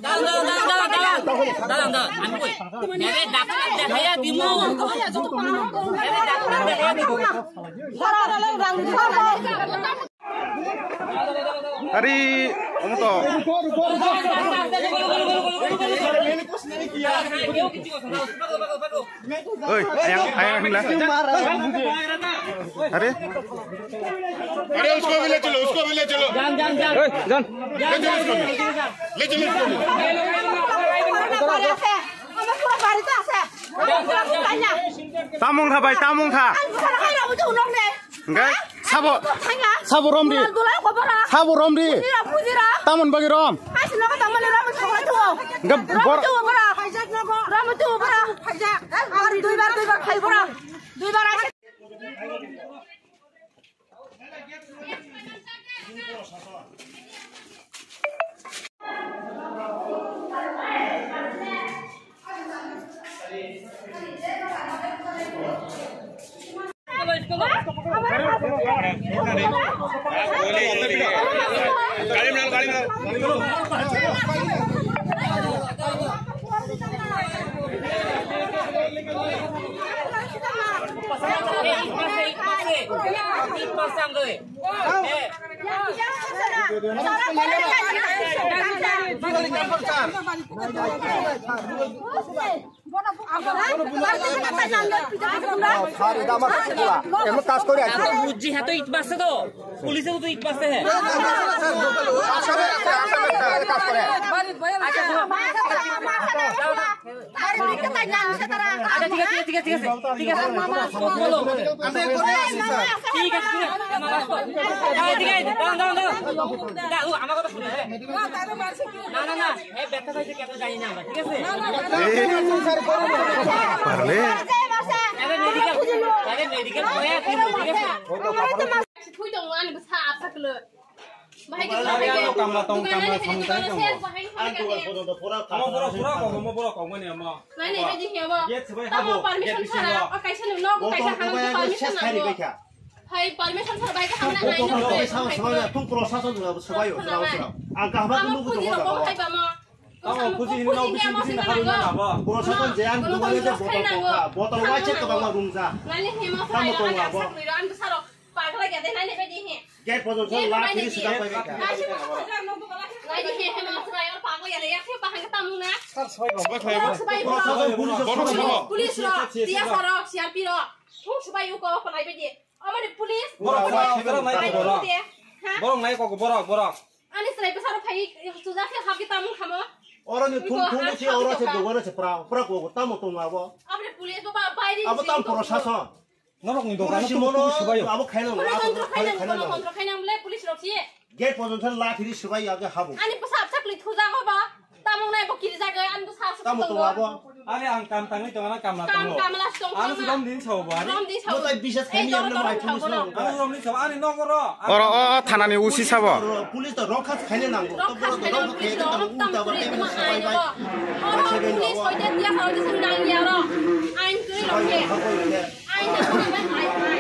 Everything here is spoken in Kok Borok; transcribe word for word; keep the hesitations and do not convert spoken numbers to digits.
দাঁড়ান, দাঁড়ান, দাঁড়ান, দাঁড়ান, দাঁড়ান, দাঁড়ান, আমি কই। আরে ডাক্তার দেখাইয়া দিমু। আরে ডাক্তার দেখাইয়া দিমু। Ari, omo to. Oi, ayang, ayang himla. Are? अरे उसको भी ले चलो, उसको भी ले चलो। Oi, jan. ले चलो उसको भी। ले चलो उसको भी। Tamung kha bai, tamung kha. Hingke sabo, sabo romri. Sabo romri. Tamon bagi rom. Hingke bor. বুঝছি, হ্যাঁ, তো ইট মারছে তো, পুলিশে তো ইট মারছে, হ্যাঁ। আচ্ছা, ঠিক আছে, ঠিক আছে, ঠিক আছে, ঠিক আছে। বলো। ঠিক আছে, ঠিক আছে। ঠিক আছে, ঠিক আছে। দাঁড়ান, দাঁড়ান, দাঁড়ান। না, ও, আমার কথা শুনো, হ্যাঁ। না, না, না। এই ব্যথা পাইছে কেন জানি না আমরা, ঠিক আছে? পারলে। আরে মেডিকেল, আরে মেডিকেল হয়ে কি, ঠিক আছে? Thui tong ani bwsa asaklo. Bahai khe kamla tong, kamla tong, tong. Omo borok pura kok, omo borok kok mani omo. Nai nai baidi hiya bo. Tamo permission sara, o kaisa ni nogo kaisa hano permission nango. Hai permission sara bahai khe hamna nai no. Thung prosason sabai o. Ang kahma ko nugo tongo. Tamo puji hino bisi bisi na haruna na bo. Prosason je ang dugale je botol kokha, botol waise kwbangma rungja. Nai ni hima sara. Tamo tongo abo. Pagla gede nai ni baidi hi. Gate pojok so la phiri sida pai kha. Nai di he he ma sra yor pagla ya ya khe bahang ta muna. Sar sbai bo. Sbai bo. Police ro, T S R ro, C R P ro. Thung sbai u ko ko nai bedi. Amani police. Bora bora bora nai bora. Bora nai ko bora bora. Ani srai bwsaro phai suja khe hap khe tamung khamo. Oro ni thung thung si oro se dogo se pra pra ko tamo tong abo. Amani police baba bairi. Abo tam prosason. Norok ni dogan tong subai. Abo khaina. Police abo tong khaina, khaina, khaina. Police rok si. Gate pojok la thiri subai age habo. Ani bwsa bwsa kli thuja go ba. Tamung nai bo kiri jaga ani bwsa bwsa tamo tong abo. Ani ang kam tangwi tong ana kamla tong. Kam kamla tong. Ani rom din sao ba ani. Rom din sao. Mo tai bisas khaini amna mai police rok. Ani rom din sao ani nogo ro. Oro o thanani usi sabo. Police to rokha khaina nango. To boro to rokha khaina nango. Uta ba tebena subai bai. Police hoite dia hoite sung nang ya ro. Ain kri rok ke. Ain kri rok ke.